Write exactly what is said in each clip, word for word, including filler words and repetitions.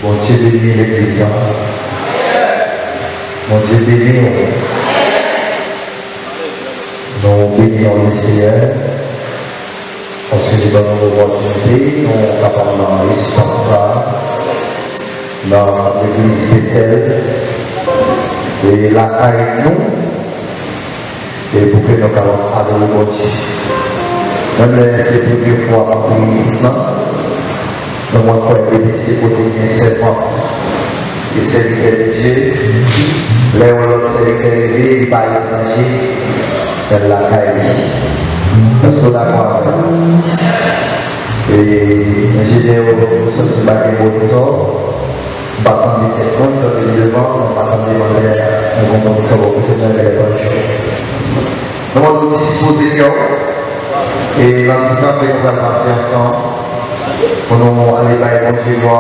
Bondye beni legliz la. Bondye beni w. Nou beni w, Seyè, paske li ban nou opòtinite, nou kapab nan espas sa, nan legliz Betèl, e lakay nou, e pou ke nou kapab adore Bondye. Menm lè se premye fwa m antre isit la, men mwen kwè ke se kote gen sèvant e sèvitè de Dye. Lè yon lòt sèvitè rive, li pa etranje, men l lakay li. Èske w dakò avè m? E enjenyè yo, m santi m pa gen monitò. M pa tande tèt mwen, m tande devan, men m pa tande mantè a. Mwen konprann kòman kote mwen genlè pran cho. Nou mande w dispoze kè w. E nan ti kanpe nou pral pase ansanm, pou nou ale bay Bondye glwa,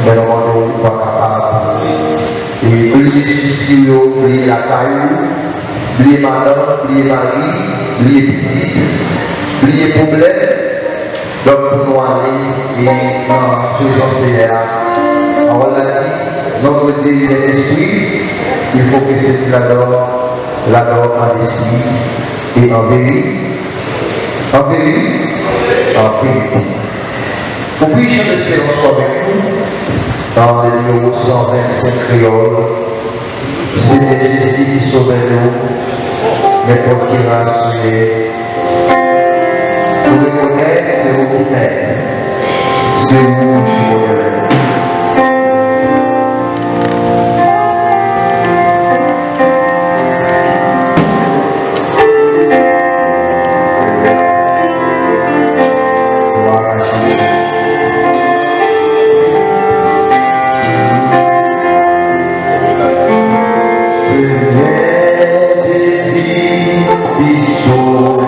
men nou mande w pou w kapab e bliye sousi w yo, bliye lakay ou, bliye madanm, bliye mari, bliye pitit, bliye pwoblèm. Donk, pou nou ale e nan prezans Senyè a. Pawòl la di, notre Dieu il est esprit, il faut que celui qui l'adore, l'adore en esprit et en vérité. En vérité. En vérité. Ouvri Chan Esperans pou avèk nou, nan le nimewo san vennsenk kreyòl. Senyè Jezi ki sovè nou, nenpòt ki ras nou ye, nou rekonèt se ou ki mèt, se ou ki modèl. Senyè Jezi, ki sovè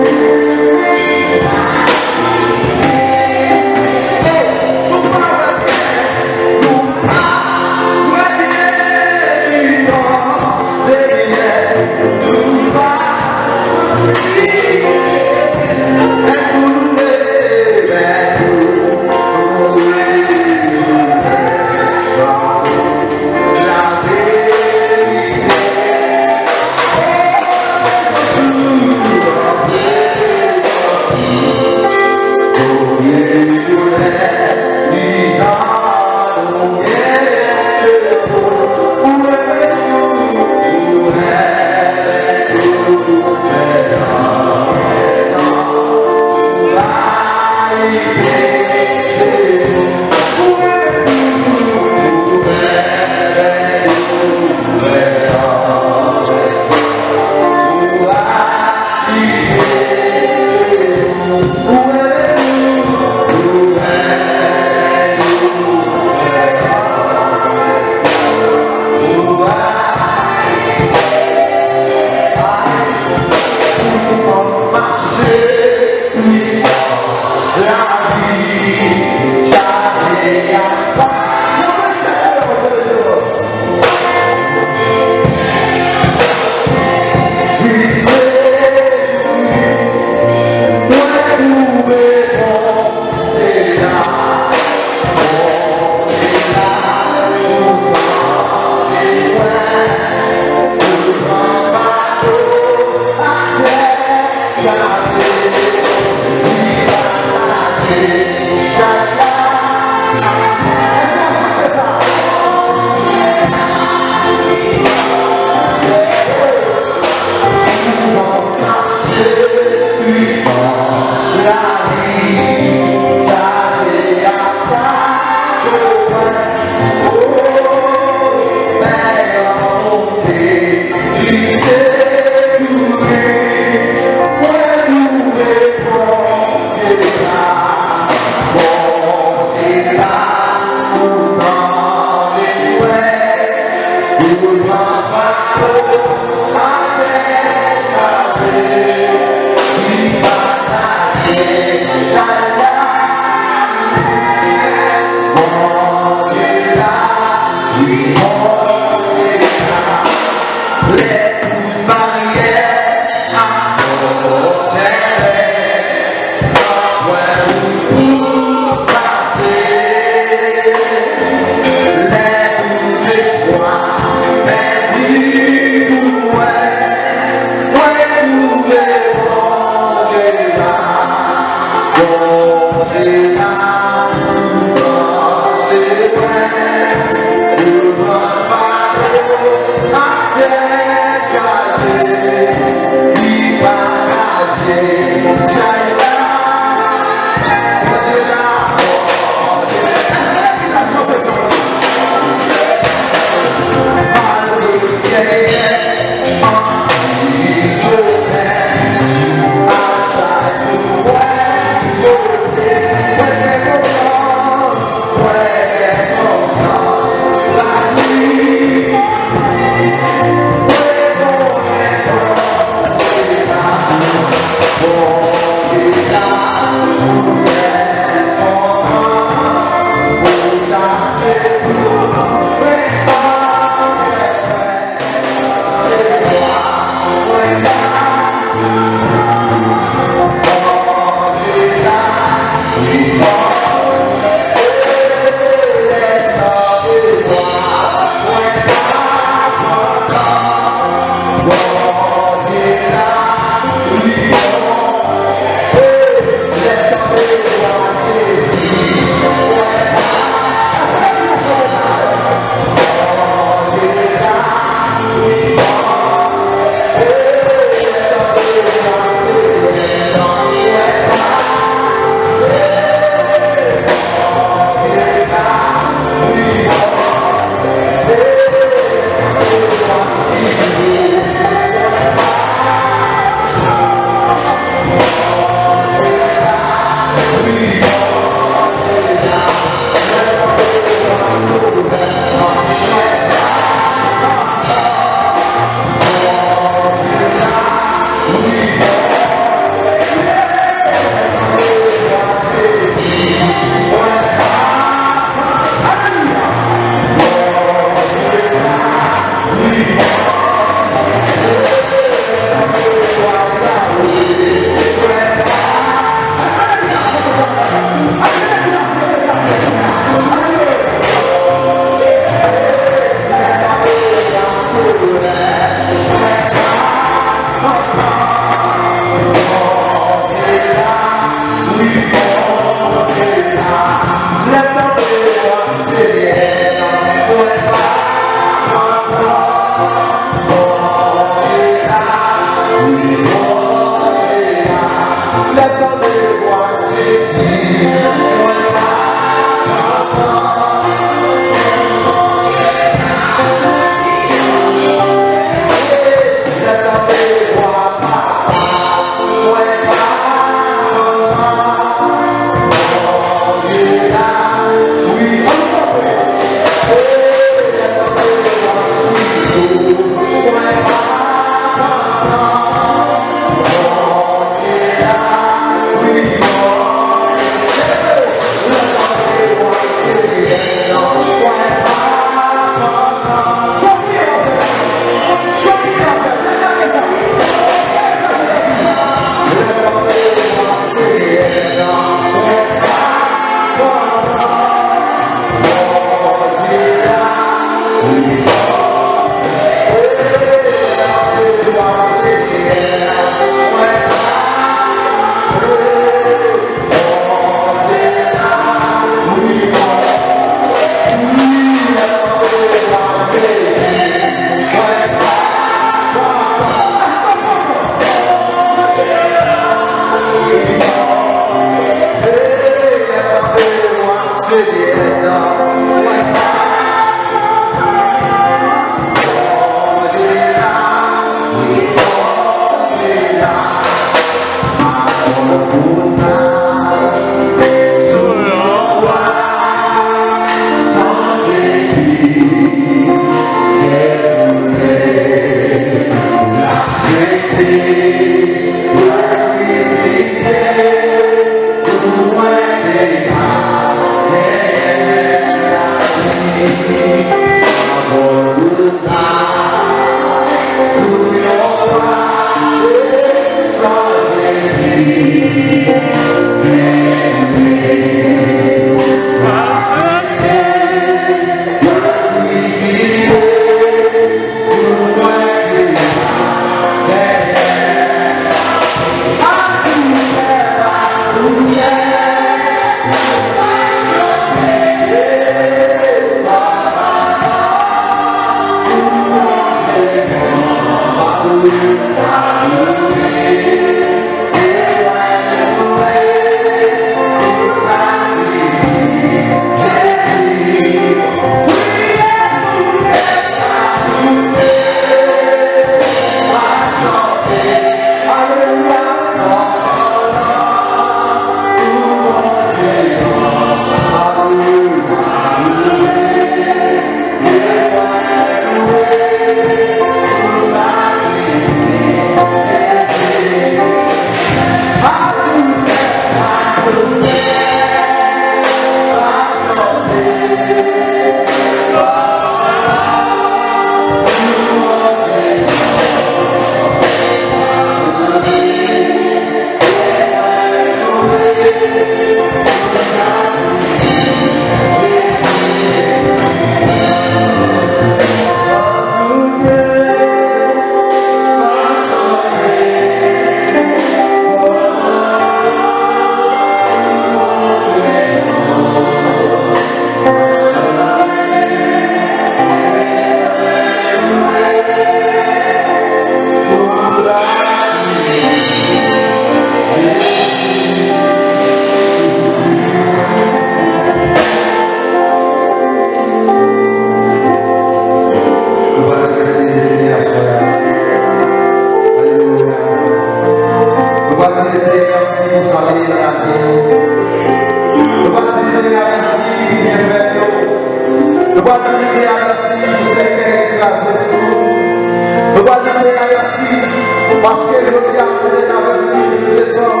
Paske jodi a se deja vennsis desanm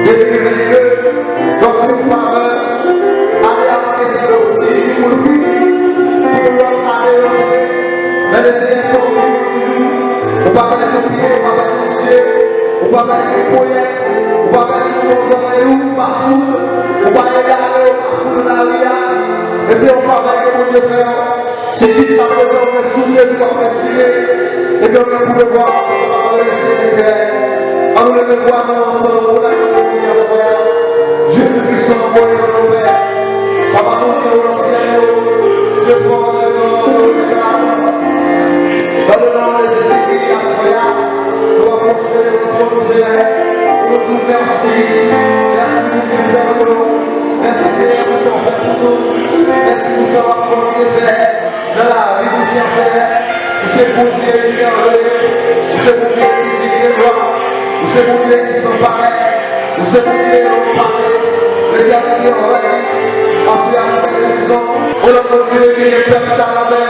de mil vennde, donk se yon favè. Ane a manke sèlman sis jou pou l fini, pou yon lòt ane rantre. Men Lesenyè fè w vivan toujou. Ou pa pèdi yon pye, ou pa pèdi yon zye, ou pa pèdi yon ponyèt, ou pa pèdi yon bon zòrèy, ou pa soud, ou pa egare, ou pa fout nan lari a. E se yon favè ke Bondye fè w. Si jiskaprezan ou te soufri epi w ap respire, ebyen ou gen pou devwa pou w kapab remèsye Lesenyè. Ann nou leve vwa nou ansanm pou n aklame Bondye aswè a. Dye Toupisan, Bondye nou Pè, Papa nou ki nan syèl yo, Dye fò, Dye gran, Dye gran. Dans le nom de Jésus-Christ, aswè a, nou apwoche devan twòn ou, Senyè, pou nou di w mèsi. Mèsi pou byenfè w yo. Mèsi, Senyè, pou sa w fè pou nou. Mèsi pou sa w ap kontinye fè nan lavi nou, Senyè. Ou se Bondye ki mèveye. Ou se Bondye ki diy de glwa. Ou se Bondye ki san parèy. Ou se Bondye ki pa gen etènite anvè li. Aswè a, Senyè, nou bezwen yon lòt Bondye ki gen pèp sa nan men.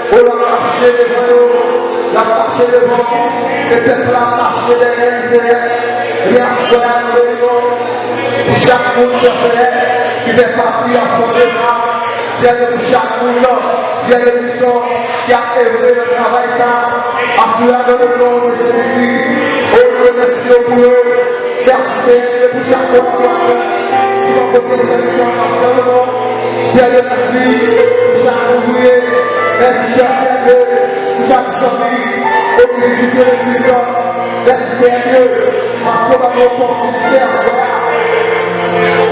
O, l ap mache devan yo, l ap mache devan, e pèp la ap mache dèyè li, Senyè. Ebyen, aswè a, nou beni w pou chak moun, Senyè, ki fè pati asanble sa a. Senyè, pou chak moun nan, Senyè, de misyon ki ap evre nan travay sa a. Aswè a, nan le non de Jezikri, o, nou remèsye w pou yo. Mèsi, Senyè Dye, pou chak kolaboratè ki pran kote sèvitè w nan sèvis ou. Senyè Dye, mèsi pou chak ouvriye. Mèsi, Senyè Dye, pou chak zanmi, o, ki vizite legliz la. Mèsi, Senyè Dye, paske w ban nou opòtinite aswè a.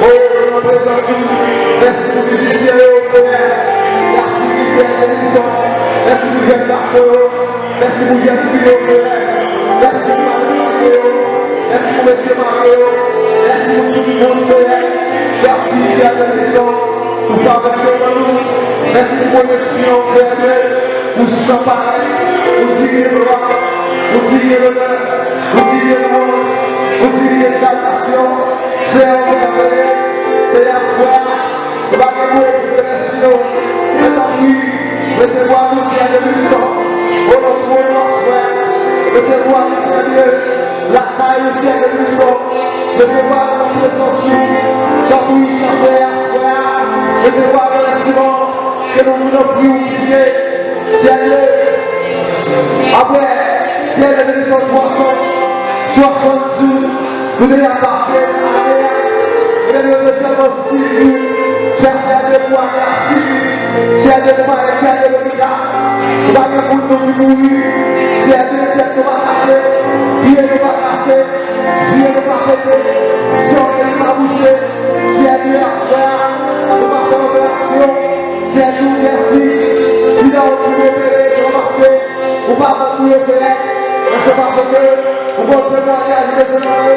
O, nou nan prezans ou. Mèsi pou mizisyen yo, Senyè. Mèsi, Senyè Dye, mèsi pou jèn gason yo. Mèsi pou jèn fi yo, Senyè. Mèsi pou madanm mari yo. Mèsi pou mesye mari yo. Mèsi pou tout moun, Senyè. Mèsi, Senyè, de leson pou favè ke w ban nou. Mèsi pou pwoteksyon, Senyè, pou san parèy, pou diy de glwa, pou diy de lonè, pou diy de lwanj, pou diy de egzaltasyon. Senyè, ou mèveye. Senyè, aswè a, nou pa gen mo pou remèsye w, men tanpri, resevwa nou, Senyè, de leson. O non twòn ou aswè a, resevwa nou, Senyè Dye, lakay ou, Senyè, de leson. Resevwa nou nan prezans ou. Tanpri, Senyè, aswè a, resevwa remèsiman ke nou vin ofri w, Senyè. Senyè Dye, apre, Senyè Dye, de leson twa san swasant jou, nou deja pase ane a. Ebyen, nou rete sèlman sis jou. Senyè Dye, pou ane a fini. Senyè Dye, nou pa gen kè de lopital. Nou pa gen moun nou ki mouri. Senyè Dye, tèt nou pa kase. Pye nou pa kase. Zye nou pa pete. Zòrèy nou pa bouche. Senyè Dye, aswè a, nou pa fè operasyon. Senyè Dye, mèsi. Si nan ou pou opere, se pa paske ou pa bon pou yo, Senyè, men se paske ou gon temwayaj ou bezwen nan yo.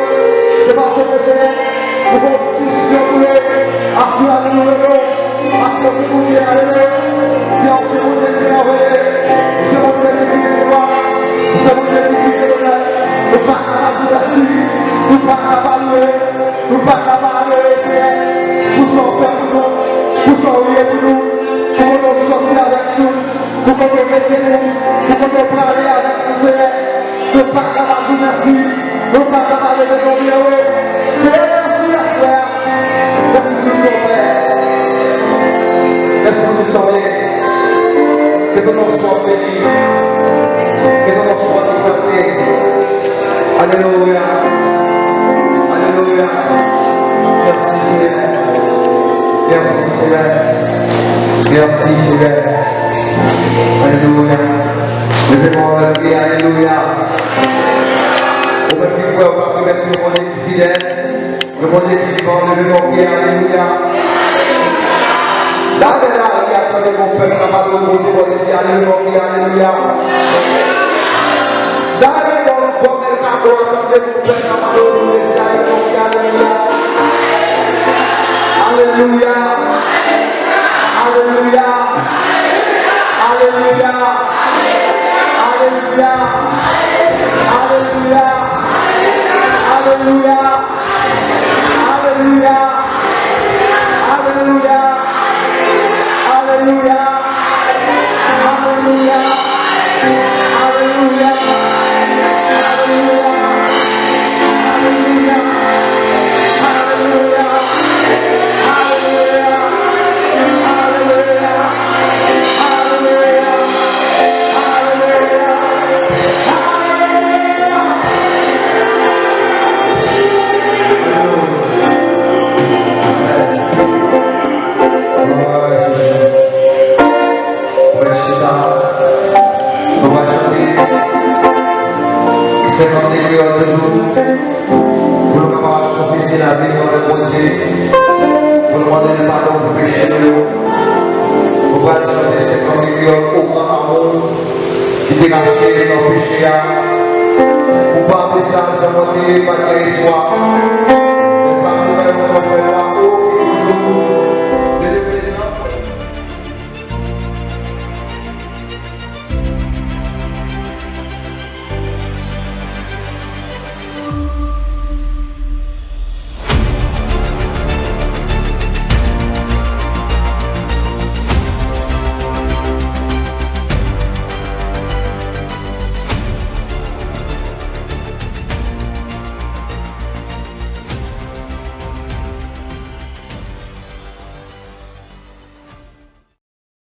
Se paske, Senyè, ou gon misyon pou yo. Aswè a, nou louwe w, paske ou se Bondye, alelouya. Senyè, ou se Bondye ki mèveye. Ou se Bondye ki diy de glwa. Ou se Bondye ki diy de lonè. Nou pa ka pa di w mèsi. Nou pa ka pa louwe w. Nou pa ka pa adore w, Senyè, pou sa w fè pou nou, pou sa w ye pou nou, pou kote w soti avèk nou, pou kote w mete nou, pou kote w prale avèk nou, Senyè. Nou pa ka pa di w mèsi, nou pa ka pa leve non w byen wo. Senyè, mèsi aswè a. Mèsi pou sa w fè. Mèsi pou sa w ye. Ke ton non swa beni. Ke ton non swa egzalte. Alelouya. Alelouya. Mèsi, Senyè. Mèsi, Senyè. Mèsi, Senyè. Alelouya. Leve men w avèk kri, alelouya. Ou menm ki kwè, ou ka remèsye yon Bondye ki fidèl. Yon Bondye ki vivan, leve men w, kri alelouya. Dayè lari a, tande yon pèp k ap adore Bondye bò isi a, leve men w, kri alelouya. Dayè bò, bò mèkado a, tande yon pèp k ap adore Bondye isi a, leve men w, kri alelouya. Alelouya. Alelouya. Alelouya. Alelouya. Alelouya. Alelouya. Alelouya. Alelouya. Alelouya. Espwa.